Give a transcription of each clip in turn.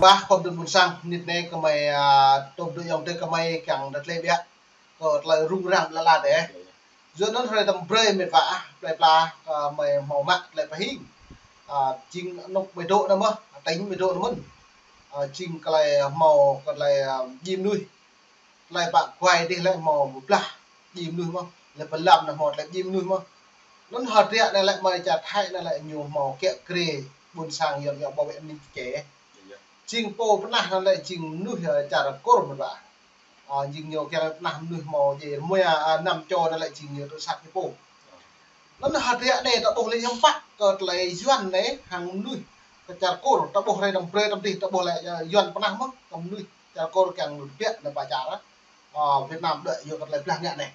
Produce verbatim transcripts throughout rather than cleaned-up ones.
Pah, khom dun ƀôn sang, nit anai kơmơi, a, tôm dui ayŏng adơi kơmơi kiăng đa tơlơi biă, kơ tơlơi rŭng răng lala deh. Yua anŭn hrơi tơm brơi mĕt wa ah, plơi pla, kơmơi hmâo mă tơlơi pơhing. A, jing anŭk mơi dŏ anŭn mơ̆n, tơña mơi dŏ anŭn mơ̆n. A, jing tơlơi hmâo kơ tơlơi, a, djim mơnuih. Tơlơi pă kuai dih lĕ hmâo pơblah djim mơnuih mơ̆n, lĕ pơlăm anŭn hmâo tơlơi djim mơnuih mơ̆n. Anŭn hơdră anai lĕ mơi čar Thái anai lĕ ñu hmâo kiă kriê ƀôn sang yua yua bảo vệ an ninh chặt chẽ. Jing pô pơnah anai lĕ jing mơnuih, ơ, čar Kur mơ̆n ƀă. Ơ, jing ñu kiăng pơnah mơnuih hmâo djai rơmua, ơ, năm čô anai lĕ jing ñu tơsat ñu pô. Anŭn hơdră anai ta ƀuh lĕ hiư̆m pă kơ tơlơi Yuan anai hăng mơnuih kơ čar Kur, ta ƀuh hrơi tơm brơi tơm dih ta ƀuh lĕ, ơ, Yuan pơnah mơ̆n kơ mơnuih čar Kur kiăng rơbiă anai pơ čar, ơ, Việt Nam đuaĭ yua kơ tơlơi blah ngă anai.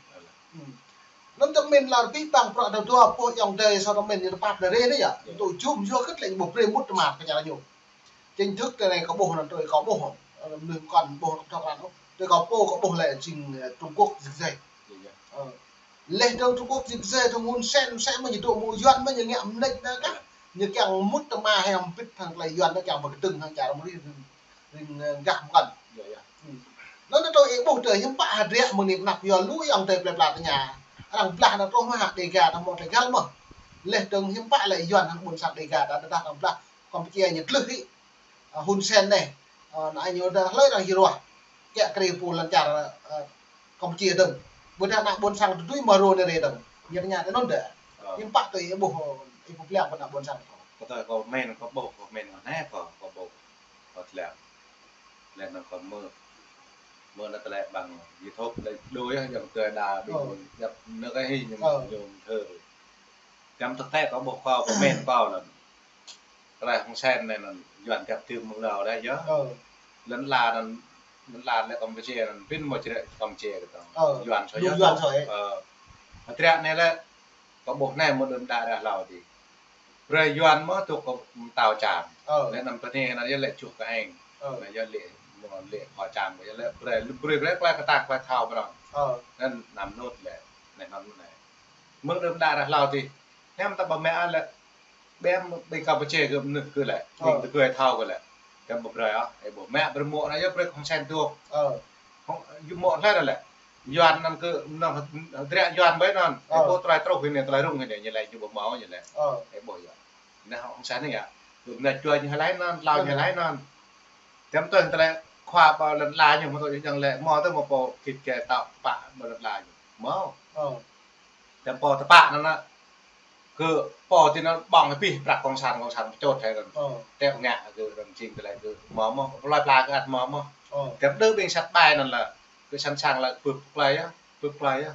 Anŭn tơm min lăi pih păng prăk dua dua pô ayŏng adơi sa tơm min ñu tơpă anai rê anai yơh. Tŭ jum yua kơ tơlơi ñu ƀu brơi mŭt tơma kơ čar ñu. Chính thức tơ anai kâo ƀuh anŭn tui kâo ƀuh, ơ, mơnuih kăn ƀuh tơm thâo krăn ôh. Tui kâo pô kâo ƀuh lĕ jing, ơ, Trung Quốc rơgơi. Ơ. Leh dơ̆ng Trung Quốc rơgơi dơ̆ng Hun Sen, Sen mơ̆n ñu dŏ mơ̆ng Yuan mơ̆n ñu ngă mơneč anai kah. Ñu kiăng mŭt tơma hăng pĭt hăng tơlơi Yuan anai kiăng pơkơdơ̆ng hăng čar mơnuih ring, ring, ơ, gah mơ̆n. Anŭn anai tui ih ƀuh tơ hiư̆m pă hơdră mơ̆ng anai pơnăp yua lu ayŏng adơi plơi pla tơña. Arăng blah anŭn truh mơ̆ hă Đêga anŭn hmâo tơlơi găl mơ̆n. Leh dơ̆ng hiư̆m pă lĕ Yuan hăng ƀôn sang Đêga ta, ta, ta arăng blah Kampuchia ñu tlưh hĭ. A, Hun Sen anai. A, anŭn ñu đa hlơi arăng hiroh. Kiă kriê pô lŏn čar, a, Kampuchia dơ̆ng. Ƀôdah ană ƀôn sang tơdui mơ̆ rô anai rê dơ̆ng. Ñu tơña tơ anŭn đa. Ơ. Hiư̆m pă tui ih ƀuh, ih ƀuh pliăng pơ ană ƀôn sang tơ. Kâo tui kâo min kâo ƀuh, kâo min kâo neh kâo, kâo ƀuh. Kâo tơlơi. Lĕ anŭn kâo mơ̆. Mơ̆ anŭn tơlơi ƀăng YouTube lĕ đôi yơh, ayŏng adơi đa ƀing Ơ. Djăp anŭn kơ hĭ ñu, Ơ. Ñu thơ. Tơm thực tế kâo ƀuh kâo, kâo min kâo lĕ. Tơlơi Hun Sen anai anŭn Yuan djăp tơm mơ̆ng hlâo đa yơh. Ơ. Lŏn la anŭn, lŏn la lĕ Kampuchia anŭn, pĭn mơ̆ čơrĕ Kampuchia kơ tơ̆ng. Ơ. Yuan soi yơh. Yuan soi. Ơ. Hơdră anai lĕ, kâo ƀuh anai mơ̆ đưm đă ră hlâo dih. Brơi Yuan mơ̆ tŭk kơ mơtao čang. Ơ. Lĕ anăm pơnê anŭn yơh lĕ čuh kơ eng. Ơ. Anŭn yơh lĕ, mơ̆ lĕ kơ čang, yơh lĕ brơi, brơi, brơi tơlơi kơtang tơlơi thâo mơ̆n. Ơ. Anŭn anăm nut lĕ, anai anŭn anai. Mơ̆ng đưm đă ră hlâo dih. Hiam ta ƀu mă lĕ. Ƀing, ƀing Kampuchia gơ̆ mơnuih gơ̆ lĕ. Ơ. Ƀing tơgơi thâo gơ̆ lĕ. Tơm ƀu brơi ôh. Ơ, ƀu mă brơi mơ̆ anai yơh brơi Hun Sen tŭk. Ơ. Hŏng, yua mơ̆ tơlơi anŭn lĕ. Yuan anŭn kơ anŭn hơdră Yuan ƀơi anŭn. Ơ. Ơ, ƀu tơlơi truh anai, tơlơi rŭng anai, ñu lĕ, ñu ƀu hmâo ñu lĕ. Ơ. Ơ, ƀu yơh. Anai Hun Sen anai yơh. Gơ̆ anai čuai ñu hlơi anŭn, hlâo ñu hlơi anŭn. Tơm tui tơlơi khua ƀă lŏn la ñu mơ̆ tui jăng lĕ, mơ̆ tơ mơ̆ pô kit kơ tơ̆ pă ƀă lŏn la ñu. Mơ̆. Ơ. Tơm pô tơpă anŭn anai. Kơ pô tui anŭn ƀơ̆ng hĭ pih prăk cộng sản, cộng sản pơčot hĭ anŭn. Ơ. Tĕ ngă kơ anŭn jing tơlơi kơ mơ̆ mơ̆, plơi pla kơ ăt mơ̆ mơ̆. Ơ. Tơm đơ ƀing sat ƀai anŭn lĕ, kơ sẵn sàng lĕ bưp plơi yơh, bưp plơi yơh.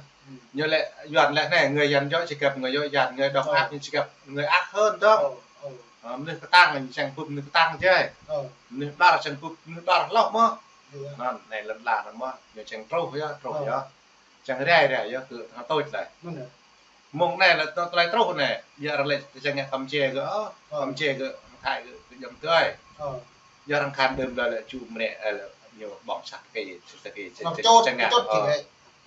Ñu lĕ Yuan lĕ anai, người Yuan giỏi chỉ gặp người Yuan, người độc ác ñu chỉ gặp người ác hơn đó. Ơ, ơ. Ơ, mơnuih kơtang ñu čang bưp mơnuih kơtang jai. Ơ. Mơnuih đar čang bưp mơnuih đar hloh mơ̆. Anŭn, anai lŏn la anŭn mơ̆, ñu čang truh yơh, truh yơh. Čang rai rai yơh kơ tơngah tuč lĕ. Mơ̆ng anai lĕ tơlơi truh anai, yua arăng lĕ čang ngă Kampuchia gơ̆, ơ, Kampuchia gơ̆, Thái gơ̆, gơ̆ jăm tui. Ơ. Yua arăng khan đưm lĕ lĕ ču mơnĕ, ơ, lĕ ñu ƀơ̆ng sat kơ, sat kơ, čang ngă, čang ngă, ơ.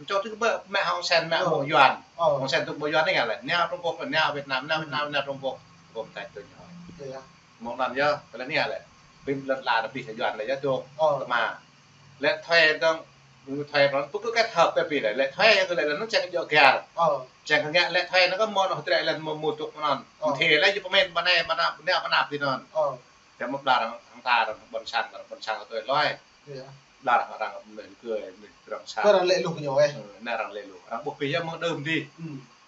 Čô tŭ ƀu mă Hun Sen mă mơ̆ Yuan. Ơ. Hun Sen tŭ ƀu Yuan anai lĕ, nao Trung Quốc lĕ, nao Việt Nam, nao Việt Nam, nao Trung Quốc. Gơ̆ mơ̆ tơl tui ñu. Mơ̆ng anŭn yơh, tơlơi anai lĕ. Ƀing lŏn la tơpih Yuan lĕ yơh tŭk. Ơ. Tơma. Lĕ thuê dơ̆ng, thuê pran pŭk kơ kết hợp pơ pih lĕ. Lĕ thuê yơh kơ lĕ lĕ anŭn čang kơ jŏ gel. Ơ. Čang kơ ngă lĕ thuê anŭn kơ mơ̆ anŭn hơdră lĕ mơ̆ mŭt tŭk mơ̆n anŭn. Ơ. Mơ̆ thuê lĕ yơh pơmĭn ƀă anai, ƀă anăp, anai ƀă anăp tui anŭn. Ơ. Tơm mơ̆ ƀlŏr hăng ta ƀôn sang, ƀôn sang tui hloi. Ƀlŏr hăng arăng mơnuih gơ̆, mơnuih arăng sa. Kơ arăng lĕ luh kơ ñu, ơ. Ơ, anai arăng lĕ luh. Arăng ƀuh pih yơh mơ̆ng đưm dih. Ơ.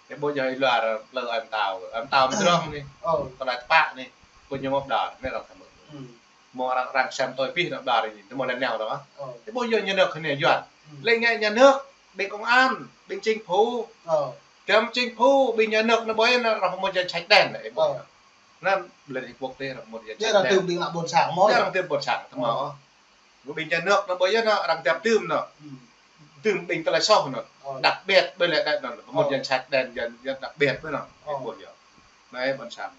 Tơm ƀu djơ̆ hloi arăng plơi ơi mơtao. Ơi mơtao mơdrŏng anai. Ơ. Tơlơi tơpă anai. Kơ ñu mơ̆ ƀlŏr, anai arăng tơmơ̆. Ơ. Mơ̆ arăng, arăng sem tui pih anŭn ƀlŏr anai, tơmơ̆ lĕ nao tơ̆. Ơ. Tơm ƀu djơ̆ nhà nước anai Yuan. Ơ. Lĕ ngă nhà nước, ƀing công an, ƀing chính phủ. Ơ. Tơm chính phủ, ƀing nhà nước anai ƀu anŭn arăng pơmŭt danh sách đen anai, ƀu. Ơ. Anŭn ƀlĕ Trung Quốc tơ arăng pơmŭt danh sách đen. Arăng tơm ƀing ană ƀôn sang mơ̆. Arăng tơm ƀôn sang tơmơ̆. Ơ. Ƀing nhà nước anŭn ƀu yơh anŭn arăng tơm tơm anŭn. Ơ. Tơm ƀing tơlơi soh anŭn. Ơ. Đặc biệt ƀơi lĕ đen anŭn. Pơmŭt danh sách đen, danh, danh đặc biệt ƀơi anŭn. Ơ. Ƀu yơh. Anai ƀôn sang.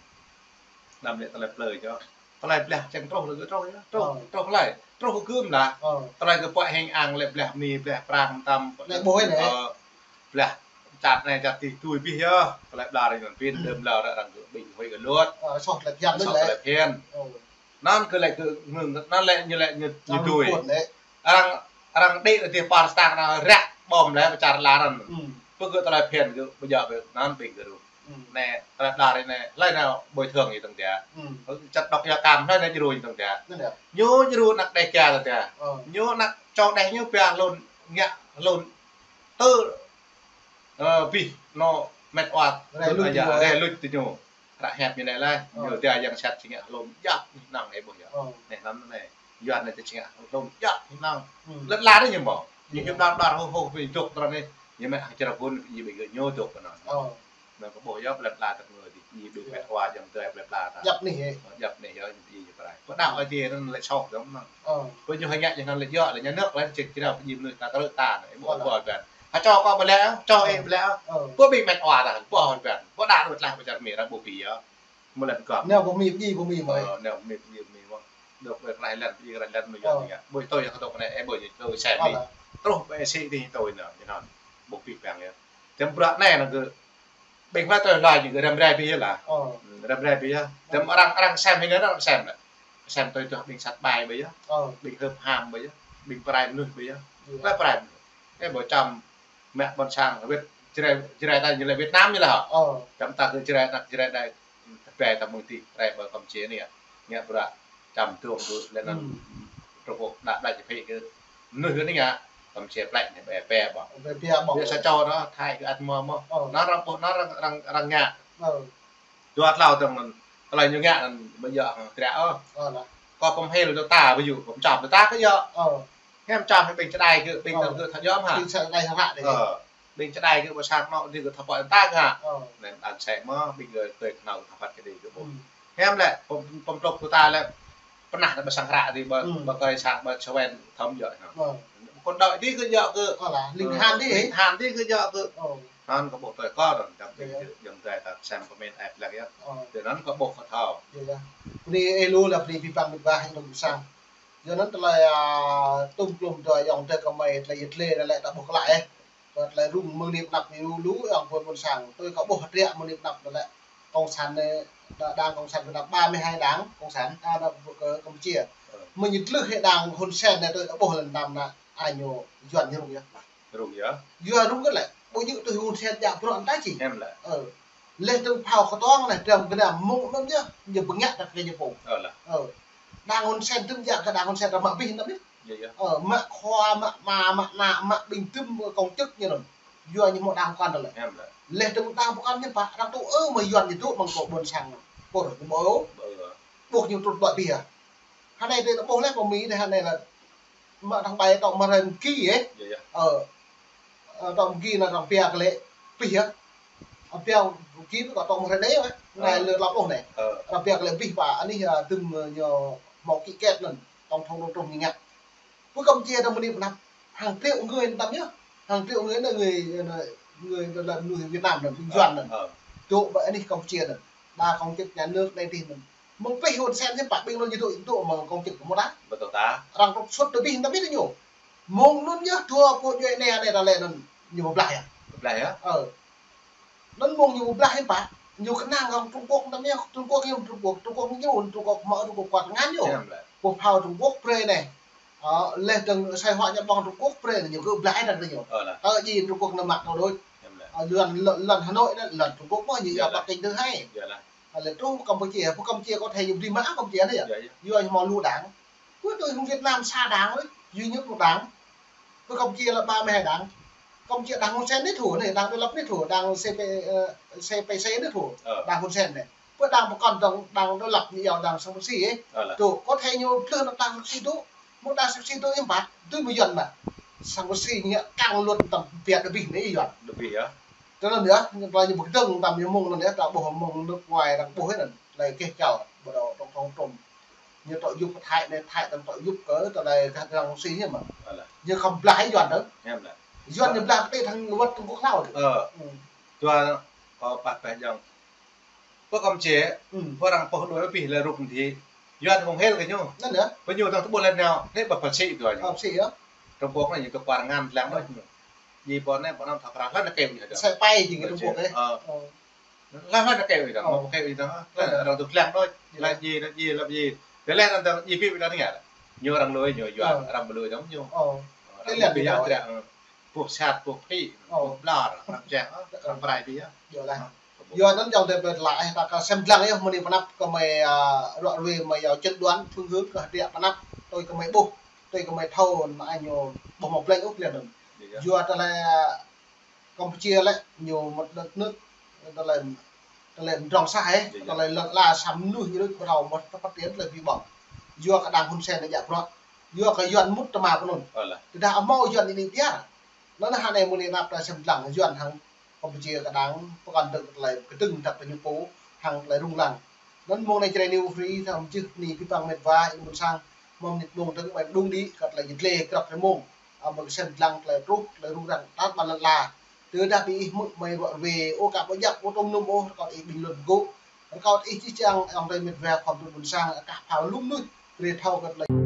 Anăm lĕ tơlơi plơi yơh. Tơlơi blah čang truh lĕ truh yơh. Truh, ơ, truh lĕ. Truh gơ̆ mơ̆ lah. Ơ. Tơlơi kơ pơhiăp hăng lĕ blah Mi, blah Prang tơm. Lĕ ƀu lĕ. Ơ, blah čar anai čar dih tui pih yơh. Tơlơi ƀlŏr anŭn pĭn đưm lĕ arăng kơ ƀing huĭ kơ lŭt. Ơ, soh tơlơi phiăn. Soh tơlơi phiăn. Ơ. Anŭn kơ lĕ kơ ngưng, anŭn lĕ ñu lĕ ñu, ñu tui. Arăng, arăng đĭ lĕ tih par stang anŭn ră ƀom lĕ pơčar la anŭn. Pơ kơ tơlơi phiăn kơ ƀu djơ̆ ƀĕ anŭn ƀing gơ̆ ruh. Anai, tơlơi đar anai, hlơi anai bồi thường ñu tơ̆ng tia. Čăt dŏ yua kam, hlơi anai djru ñu tơ̆ng tia. Ñu djru anăk đeh kia tơ̆ng tia. Ñu anăk čô đeh ñu pia hlŭn, ngă hlŭn. Tơ, ơ, bih, anŏ, met wa, rai luč tơ ñu. Ră hiăp ñu anai laih, ñu tia yang sat či ngă hlŭn, djăp anih anŏng ih ƀuh yơh. Anai anŭn anai. Yuan anai či ngă hlŭn, djăp anih anŏng. Lĕ la anai ñu mơ̆. Ñu hiăp đar đar hŏ hŏ pơjŏk tơlơi anai. Ñu mă hăng čar gun, ih ƀing gơ̆ ñu dŏ kơ anŭn. Anŭn kơ ƀuh yơh, plĕt pla tơ̆k ngui, ih ƀing met wa jăm tơi plĕt pla ta. Djăp anih yơh. Djăp anih yơh, ih jơ̆ prai. Pơđao ai tiê anŭn lĕ soh dong anŭn. Pơ ñu hăng ngă ñu anŭn lĕ djơ̆, lĕ ñu anŏk lĕ ček črao, pơjing mơnuih ta kơ rơ̆ ta anai, ƀuh ƀuh ƀan. Hă čô kâo ƀu lĕ, čô ih ƀu lĕ. Pơ ƀing met wa ta, ƀuh ƀan. Pơđao đuaĭ tlaih pơ čar Mi, arăng ƀu pĭ yơh. Mơ̆ lĕ kơ. Nao pơ Mi pơjing, pơ Mi mơ̆. Ơ, nao pơ Mi pơjing, pơ Mi mơ̆. Dŏ ƀơi krah lăn, pơjing krah lăn mơ̆ yơh. Ƀu tui yơh kơ dŏ anai, ơ, ƀu ñu tui sai Mi. Truh ƀơi si ti tui anŭn, ñu anŭn. Ƀu pĭ păng yơh. Tơm bruă anai anŭn kơ ƀing hlơi tui hlơi ñu kơ răm rai pĭ yơh lah. Răm rai pĭ yơh. Tơm arăng, arăng sem hĭ anŭn arăng sem lĕ. Sem tui tui ƀing sat ƀai ƀơi yơh. Ƀing hơp ham ƀơi yơh. Ƀing pơrai mơnuih ƀơi yơh. Hlơi pơrai mơnuih. Ơ, ƀu čăm mă ƀôn sang Việt, Jrai, Jrai ta ñu lĕ Việt Nam ñu lah. Čăm ta kơ Jrai, anăk Jrai đai, tơpai ta mơ̆ng ti, rai ƀơi Kampuchia anai. Ngă bruă čăm dong kơ lĕ anŭn Trung Quốc đa đa či pĭ kơ mơnuih kơ anai ngă, Kampuchia plĕ anai ƀe ƀe ƀơ̆ng. Ƀe ƀe ƀơ̆ng. Biă sa čô anŭn, Thái kơ ăt mơ̆ mơ̆. Anŭn arăng ƀuh, anŭn arăng, arăng, arăng ngă. Dua tlâo tơ̆ng anŭn, tơlơi ñu ngă anŭn ƀu djơ̆ hăng tră ôh. Kâo pơmhil tơ ta ƀu djơ̆, pơčăm tơ ta kơ djơ̆. Hiam čăm hĭ ƀing čơđai kơ, ƀing tơl kơ thâo djơ̆ hă. Ƀing čơđai hơră đih. Ƀing čơđai kơ ƀu sang anŏ đih kơ thâo pơ̆ ta kơ hă. Anŭn ăn sĕ mơ̆, ƀing gơ̆ tui kơnơ̆ng thâo păt kơ đih kơ ƀuh. Hiam lĕ, pơm-, pơm-, plŏk kơ ta lĕ, pơnah ta ƀu sang hră đih ƀă, ƀă kơi sang ƀă sơwen thâo djơ̆ hă. Kơ đôi đih kơ djơ̆ kơ. Ling han đih. Ling han đih kơ djơ̆ kơ. Anŭn kơ ƀuh tui kâo anŭn, čăm ƀing jơ̆, jăm dai ta sem pơmĭn ĕp lăng yơh. Tui anŭn kơ ƀuh kơ thâo. Bơni ih lu lah bơni pĭ păng mĭt wa hăng dong sang. Yua anŭn tơlơi, a, tŭm klum dua ayŏng adơi kơmơi tơlơi yơh tơlơi anŭn lĕ ta ƀuh klă ĕh. Tơlơi rŭng mơ̆ng anai pơ anăp ih lu lu ayŏng adơi ƀôn sang. Tui kâo ƀuh hơdră mơ̆ng anai pơ anăp tơlơi Cộng sản anai, đa-, đảng Cộng sản Việt Nam ba mươi hai đảng Cộng sản, a, đảng Campuchia. Mơ̆ng ñu tlưh hĭ đảng Hun Sen anai tui kâo ƀuh lăm anăp anai, a ñu Yuan ñu rŭng yơh. Rŭng yơh. Yua rŭng kơ lĕ, ƀu djơ̆ tui Hun Sen djă bruă anŭn ta či. Hiam lĕ. Ơ. Leh tơ̆ng phao kơtuang leh, dram gơnam mơ̆ng anŭn yơh, ñu bơngă ta kơ ñu pô. Ơ lah. Ơ. Đảng Hun Sen tơ̆ng djă kơ đảng Hun Sen ta mă abih anŭn yơh. Yơh, yơh. Ơ, mă khua, mă ama, mă ană, mă ƀing tơ̆m kông chức ñu anŭn. Yua ñu mơ̆ đảng pơkŏn ta lĕ. Hiam lĕ. Leh tơ̆ng đảng pơkŏn ñu pă, đảng tŭ ơ mă Yuan ñu tŭ mơ̆ng kơ ƀôn sang. Pô rơ̆ ñu ƀu ơ. Ƀu ơ. Ƀuh ñu trŭt ƀơi abih ah. Hơnai tơ ƀuh leh pơ Mi anai hơnai lah. Mă arăng ƀai tŏ mơ̆ rơ̆ng ki ĕh. Yơh, yơh. Ơ. Ơ, tŏ mơ̆ng ki anŭn arăng pia kơ lĕ pih yơh. Arăng pia ki kơ tŏ mơ̆ rơ̆ng đei ĕh. Anai lơ lăp ôh anai. Ơ. Arăng pia kơ lĕ pih pă anih, a, tơ̆m ñu hmâo ký kết anŭn. Tổng thống Donald Trump ñu ngă. Pơ Kampuchia ta mơ̆ng anai pơ anăp hàng triệu người tơ̆m yơh. Hàng triệu người anai người, người, người là người Việt Nam anŭn, ƀing Yuan anŭn. Ơ. Dŏ ƀơi anih Kampuchia anŭn. Đa công chức nhà nước anai adih anŭn. Mơ̆ng pih Hun Sen ñu pă ƀing anŭn ñu dŏ, dŏ mơ̆ng kông chức mơ̆ ta. Ƀu dŏ ta. Arăng trục xuất tơ abih tơ̆m ñu. Mơ̆ng anŭn yơh dua pô djuai anai anai ta lĕ anŭn ñu pơblah yơh. Pơblah yơh. Ơ. Anŭn mơ̆ng ñu pơblah yơh pă. Ñu kơnang kơ Trung Quốc tơ̆m yơh, Trung Quốc yơh Trung Quốc, Trung Quốc ñu, Trung Quốc mă Trung Quốc kuat ngăn ñu. Hiam lĕ. Pô phao Trung Quốc brơi anai. Ơ, leh dơ̆ng sai hua ñu ƀơ̆ng Trung Quốc brơi anai ñu kơ blah anŭn kơ ñu. Ơ lah. Tơ jing Trung Quốc anŭn mă tơlơi đôč. Hiam lĕ. Ơ, lŏn, lŏn, lŏn Hà Nội anŭn, lŏn Trung Quốc mơ̆ ñu yơh, yua lah. Bắc Kinh tơ hai. Yơh lah. Ơ, leh truh Kampuchia, pơ Kampuchia kâo thâo ñu bơdi mă Kampuchia anŭn yơh. Yơh, yơh. Yua ñu hmâo lu đảng. Pơ tui hăng Việt Nam sa đảng ơi, duy nhất một đảng. Pơ Kampuchia là ba mươi hai đảng. Kampuchia đảng Hun Sen anai thôi anai, đảng đối lập anai thôi, đảng C P, ơ, C P C anai thôi, ơ, đảng Hun Sen anai. Pơ đảng pơkŏn dơ̆ng, đảng đối lập ñu yua đảng Sang Pơ Si ĕh. Ơ lah. Tơ, kâo thâo ñu tlưh anŭn đảng Sang Pơ Si tơ. Mơ̆ng đảng Sang Pơ Si tơ hiam pă, tui mơ̆ Yuan mă. Sang Pơ Si ñu ngă kăng luật tơ̆m pia đơ bih anai Yuan. Đơ bih yơh. Tơ anŭn yơh, ñu pla ñu ƀu kơdơ̆ng tơ̆m ñu mơ̆ng anŭn yơh, ta ƀuh mơ̆ng nước ngoài arăng ƀuh anŭn. Tơlơi keh čâo, ƀu dŏ tổng thống Trump. Ñu tŏ yŭp kơ Thái anai, Thái tơ̆ng tŏ yŭp kơ tơlơi kơ đảng Russia ñu mơ̆. Ơ lah. Ñu khŏm blah hĭ Yuan tơ. Hiam lĕ. Yuan ñu blah kơ tơlơi thâo wơ̆t Trung Quốc hlâo tơ. Ơ. Ơ. Dua, kâo pah peh jơ̆ng. Pơ Kampuchia, pơ arăng pơh đuaĭ pih lĕ rŭk adih. Yuan kông hil kơ ñu. Anŭn yơh. Pơ ñu tơ̆ng tơƀuh lĕ nao, anai ƀă pơsĭ dua ñu. Pơsĭ yơh. Trung Quốc anai ñu tơ kuar ngăn lăng đôč ñu. Jing pô anai, pô anŭn thâo krah lăng anai kơ ñu. Sai pai jing kơ Trung Quốc ĕh. Ơ. Ơ. Lah, lah, anŭn kơ ih dong, mơ̆ kơ ih dong, lah, arăng tŭ lăng đôč, lah, jing, lah, jing, lah, jing. Tơlơi anŭn tơlơi ñu ƀu ƀu lăng ngă. Ñu arăng lui, ñu Yuan, arăng ƀu lui dong ñu. Arăng tơlơi ƀu ñu yua, arăng ƀuh sat, ƀuh phĭ, ƀuh ƀlŏr, arăng čang, arăng prai ƀu yua. Yua lah. Yua anŭn yơh tơlơi ƀu lăng, ta kơ sem lăng yơh mơ̆ng anai pơ anăp kơ mơi, a, ruă ruê mơi yua chấn đoán phương hướng kơ hơdră pơ anăp, tui kơ mơi ƀuh, tui kơ mơi thâo, anai ñu ƀuh mơ̆ plĕng ôh tơlơi anŭn. Yua tơlơi, a, Campuchia lĕ ñu một đất nước, tơlơi, tơlơi mdrŏng sah ĕ, tơlơi lŏn ala sa mơnuih ñu đôč ƀu thâo mơ̆ phát triển tơlơi ƀu ƀơ̆ng. Yua kơ đảng Hun Sen anai djă bruă. Yua kơ Yuan mŭt tơma pơ anŭn. Tơdah hmâo Yuan anai biă. Anŭn hăng anai mơ̆ng anai pơ anăp ta sem lăng Yuan hăng Campuchia kơ đảng pơkŏn dơ̆ng tơlơi kơdơ̆ng dăp tơ ñu pô hăng tơlơi rŭng răng. Anŭn mơ̆ng anai Jrai News Free thăm čih ni pi păng met wa in ƀôn sang mơ̆ng nit mơ̆ng dơ̆ng ƀai đung đĭ kơ tơlơi jơt lĕ krăp rơmông. Amăng sem lăng tơlơi truh, tơlơi rŭng răng, tar ƀan lăn ala. Tơdah ƀing ih hmư̆ mơi ruă ruê, ơ kơ ƀu djăp, ơ tơm num, ơ rơkâo ih bình luận gŭ. Rơkâo ih čih čang, ơ tơlơi met wa khom tŭ ƀôn sang, kah phao lŭm nuih, brơi thâo kơ tơlơi